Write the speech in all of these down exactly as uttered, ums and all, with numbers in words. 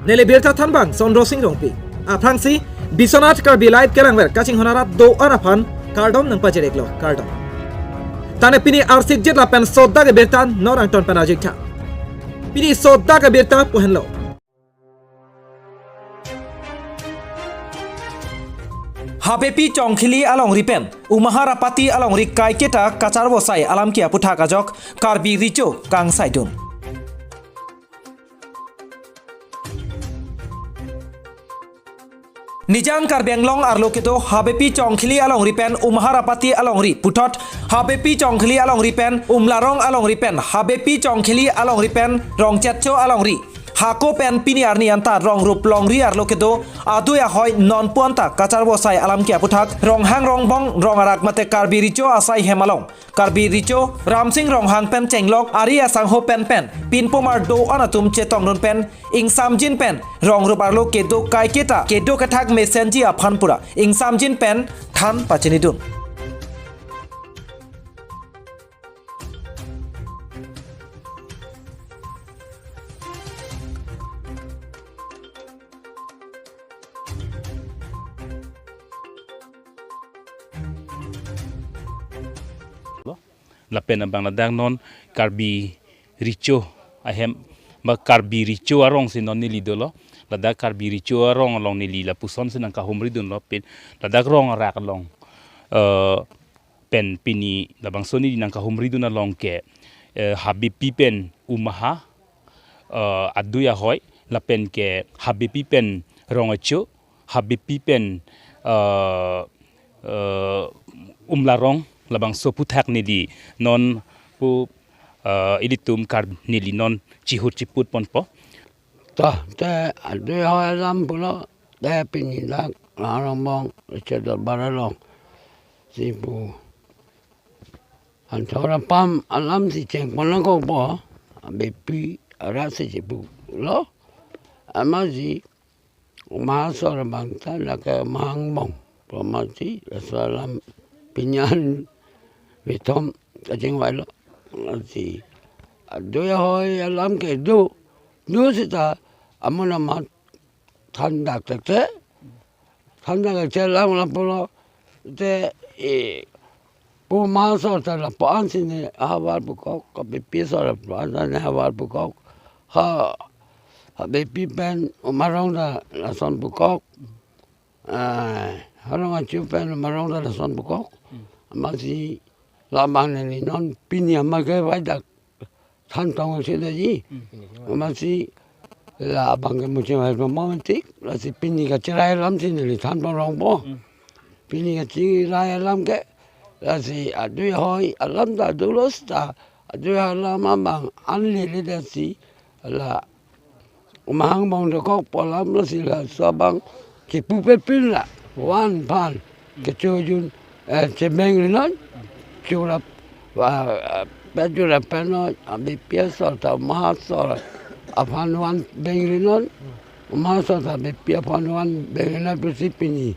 Neli birta thanbang Sondro Sing Rongpi. Aphrangsi Biswanath Karbi Live kelangver kachinghon arat do-an aphan kardom nangpajir-iklo, kardom. Tane pini arsikjit lapen sodak abirta non angton pen arjutha. Pini sodak abirta pu henlo. Habepi Chongkhili alongri pen Umahar Apati alongri kaiketa kacharvosai alam ke aputhak ajok Karbi Recho kangsaidun. Nijang Karbi Anglong arlo kedo Habepi Chongkhili alongri pen Umahar Apati alongri puthot Habepi Chongkhili alongri pen Umlarong alongri pen Habepi Chongkhili alongri pen Rongchetcho alongri hako pen pini arni anta rong rup longri arlo kedo adui ahoi nonpu anta kacharvosai alam ke aputhak Ronghang Rongbong Rong Arak mate Karbi Recho asai hem along Karbi Recho Ramsing Ronghang pen chenglok ari asangho pen pen pinpomar do-an atum chetongdun pen ingsamjin pen rong rup arlo kedo kaiketa kedo kethak mesenji aphan pura ingsamjin pen than pachinidun. Lapen abang ladak non Karbi Recho ahem, ba Karbi Recho arong si non neli dolo. Ladak Karbi Recho arong along neli lapuson si nangkahumridunlo, pin ladak Rong Arak along, eh, pen pini labangso neli nangkahumridun along ke, eh, Habepi pen Umaha, eh, adui ahoi, lapen ke Habepi pen Rongchetcho, Habepi pen, eh, eh, Umlarong, labangso aputhak neli non pu, eh, ilitum kar neli non chihut chiput ponpo. Ta, te adui ahoi alam pulo, te pini dak Ronghang Rongbong Recho Dorbar along si pu anthor apam alam si chengpon nangkokpo, Habepi arat si chipulo, amatsi Umahasor abang ta lake Umahang Bong, amatsi laso alam pini an vithom kachingvailo. Amatsi adui ahoi alam kedo, do seta amun amat thandak thekte, thandak thekte lang lapulo, te, eh, pu Umahasor ta lapu-an si ne ahavar pukok, Habepi asor lapu-an ta ne ahavar pukok, ha, Habepi pen Umarong ta lason pukok, eh, ha Rongchetcho pen Umarong ta lason pukok, amatsi labang neli non pini amat ke vaidak than tong si daji. Hmm. Amatsi labang ke muching hai pamamatik, lasi pini kachirai alam si neli than pon rongpo. Hmm. Pini kachirai alam ke, lasi adui ahoi alam ta dolo seta, adui ahoi alam abang an lele dasi, la Umahang Bong dokok pu alam lasi laso abang kipupet pin la, van aphan kecho jun, eh, chebeng rinon, churap, ah, ah, pet churap pen non, Habepi asor ta Umahasor aphan van beng rinon, Umahasor ta Habepi aphan van beng rinon pusi pini,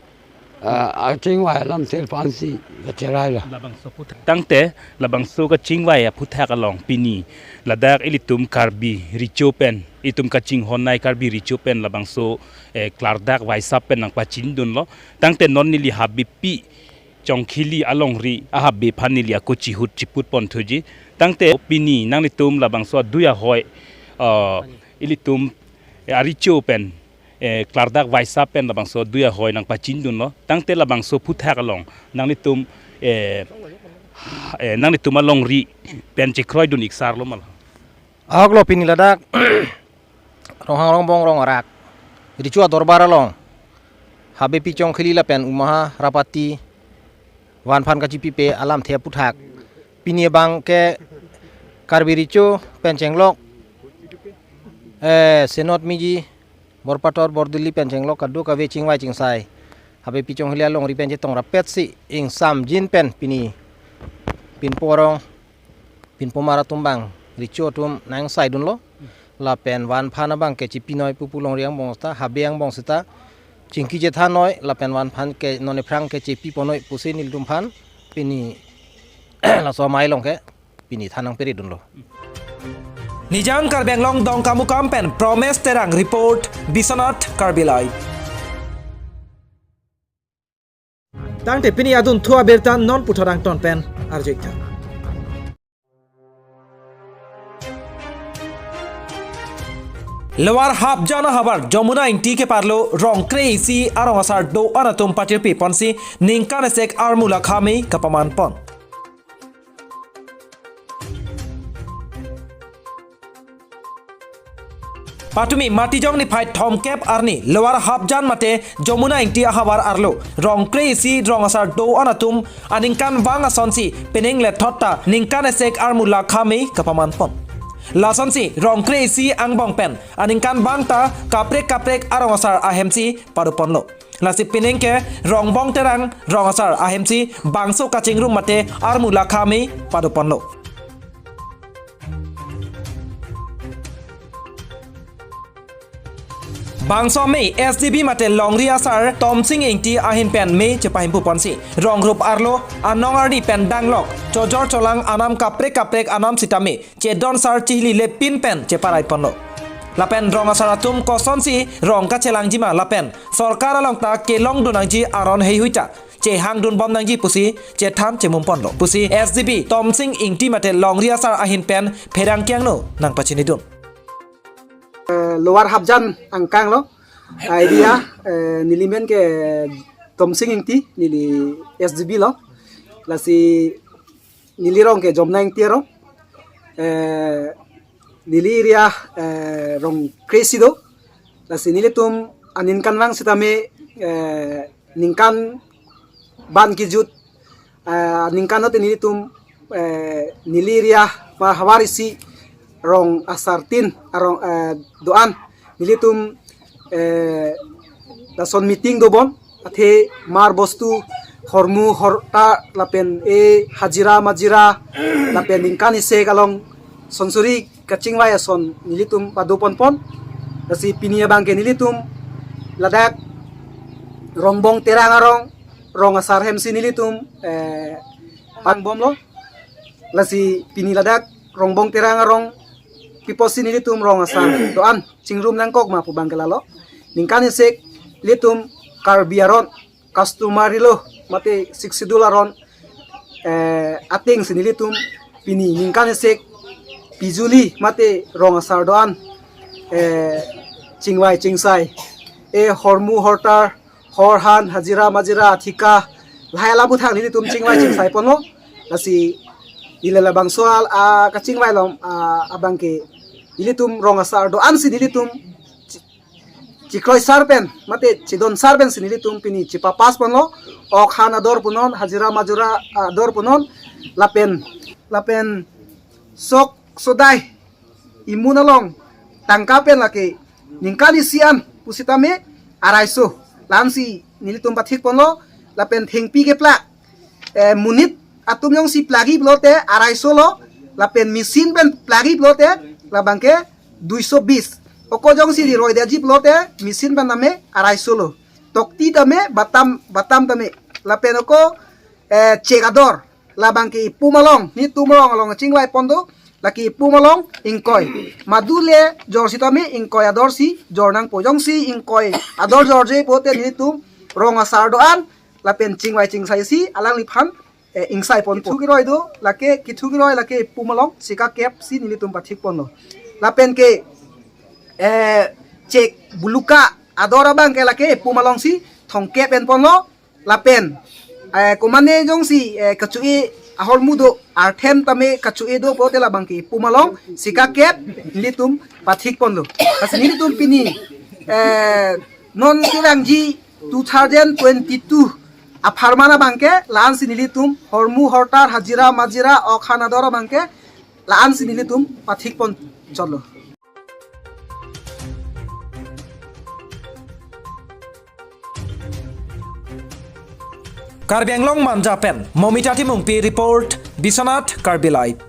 ah, kachingvai alam sel aphan si kachirai la. Labangso aputhak. Tangte labangso kachingvai aputhak along pini ladak ilitum Karbi Recho pen, itum kachinghonnei Karbi Recho pen labangso, eh, klardak vaisap pen nangpachinidunlo. Tangte non neli Habepi Chongkhili alongri ahabe aphan neli ako chihut chiput ponthuji. Tangte pini nanglitum labangso adui ahoi, eh, ilitum, eh, arecho pen, eh, klardak vaisap pen labangso adui ahoi nangpachinidunlo. Tangte labangso aputhak along nanglitum, eh, eh, nanglitum alongri pen chekroidun-ik sarlo ma la. Ahoklo pini ladak Ronghang Rongbong Rong Arak Recho adorbar along Habepi Chongkhili lapen Umahar Apati van aphan kachipipe alamthe aputhak. Pini abang ke Karbi Recho pen chenglok, eh, Senot Miji, Borpator, Bordilli pen chenglok kadokave chingvai chingsai Habepi Chongkhili alongri pen chetong rapetsi ingsamjin pen pini pinpo arong, pinpomar atum abang Recho atum nangsaidunlo. Lapen van aphan abang ke chipinoi pupu longri angbong seta, habe angbong seta chingki chethannoi, lapen van aphan ke non ephrang ke chepiponoi pusi nelitum aphan pini laso amei along ke pini than nangperedunlo. Nijang Karbi Anglong Dongkamukam pen Promes Terang report, Biswanath Karbi Live. Tangte pini adunthu abirta non puthot angton pen arju-ik tha. Lower Hapjan ahavar Jomuna Ingti keparlo rong kre-isi arong asar do-an atum patirpi ponsi ningkan esek armu lakha amei kapaman pon. Patumi Matijong niphai thomkep arni Lower Hapjan mate Jomuna Ingti ahavar arlo rong kre-isi rong asar do-an atum aningkanvang asonsi pining lethot ta ningkan esek armu lakha amei kapaman pon. Lasonsi rong kre-isi angbong pen aningkanvang ta kaprek kaprek arong asar ahemsi pado ponlo. Lasi pining ke Rongbong Terang rong asar ahemsi bangso kachingrum mate armu lakha amei pado ponlo. Bangso amei S D B mate longri asar Tomsing Ingti ahin pen mei chepahimpu ponsi rong rup arlo anong arni pen danglok chojor cholang anam kaprek kaprek anam sitame chedon sar chihli lepin pen cheparai ponlo. Lapen rong asar atum kosonsi rong kachelangjima lapen sorkar along ta kelongdun nangji aron heihui ta chehangdun bom nangji pusi chethan chemum ponlo pusi S D B Tomsing Ingti mate longri asar ahin pen pherangke angno nangpachinidun. Eh, Lower Hapjan angkang lo, area, eh, neli men ke Tomsing Ingti, neli S D B lo, lasi neli rong ke Jomuna Ingti arong, eh, neli area, eh, rong kre-isi do, lasi nelitum aningkanvang sitame, eh, ningkan ban kijut, eh, ningkan note nelitum, eh, neli area ma havar isi rong asar tin arong, eh, do-an nelitum, eh, lason meeting dobom athe mar bostu hormu horta lapen e hajira majira lapen ningkan esek along sonsuri kachingvai ason nelitum pado ponpon. Lasi pini abang ke nelitum ladak Rongbong Terang arong rong asar ahemsi nelitum, eh, pangbomlo. Lasi pini ladak Rongbong Terang arong pi apotsi nelitum rong asar do-an chingrum nangkok ma pu abang ke lalo. Ningkan esek nelitum Karbi aron customary law mate Sixth Schedule aron, eh, atengsi nelitum pini ningkan esek pijuli mate rong asar do-an, eh, chingvai chingsai, eh, hormu hortar, horhan, hajira majira, thika, lahai alam aputhak nelitum chingvai chingsai ponlo. Lasi neli labangso al, ah, kachingvai along, ah, abang ke nelitum rong asar do-ansi nelitum chi-, chikroi sar pen mate chedon sar pensi nelitum pini chepapas ponlo. Ok han ador punon, hajira majira ador punon, lapen, lapen sok sodai imun along tangka pen lake ningkan isi an pusitame araiso, la-ansi nelitum pathik ponlo. Lapen thengpi keplak, eh, monit atum jongsi plagi pulote araiso lo, lapen machine pen plagi pulote labang ke duiso bis. Oko jongsi di roi daji pulote machine pen tame araiso lo. Tokti tame, batam, batam tame. Lapen oko, eh, chek ador, labang ke ipum along, nelitum rong along chingvai pon do, lake ipum along ingkoi. Madule jor sitame ingkoi ador si jor nangpo. Jongsi ingkoi ador jorje pulote nelitum rong asar do-an lapen chingvai chingsai si alangliphan, eh, ingsai ponpo. Kethu keroi do, lake kethu keroi lake ipum along sika kep si nelitum pathik ponlo. Lapen ke, eh, chek buluka ador abang ke lake ipum alongsi thomkep en ponlo. Lapen, eh, komane jongsi, eh, kacho-e ahormu do, arthem tame kacho-e do pulote labang ke ipum along sika kep nelitum pathik ponlo. Lasi nelitum pini, eh, non kevangji two thousand twenty-two apharman abang ke la-ansi nelitum hormu hortar, hajira majira, ok han ador abang ke la-ansi nelitum pathik pon chotlo. Karbi Anglong Manja pen Momita Timungpi report, Biswanath Karbi Live.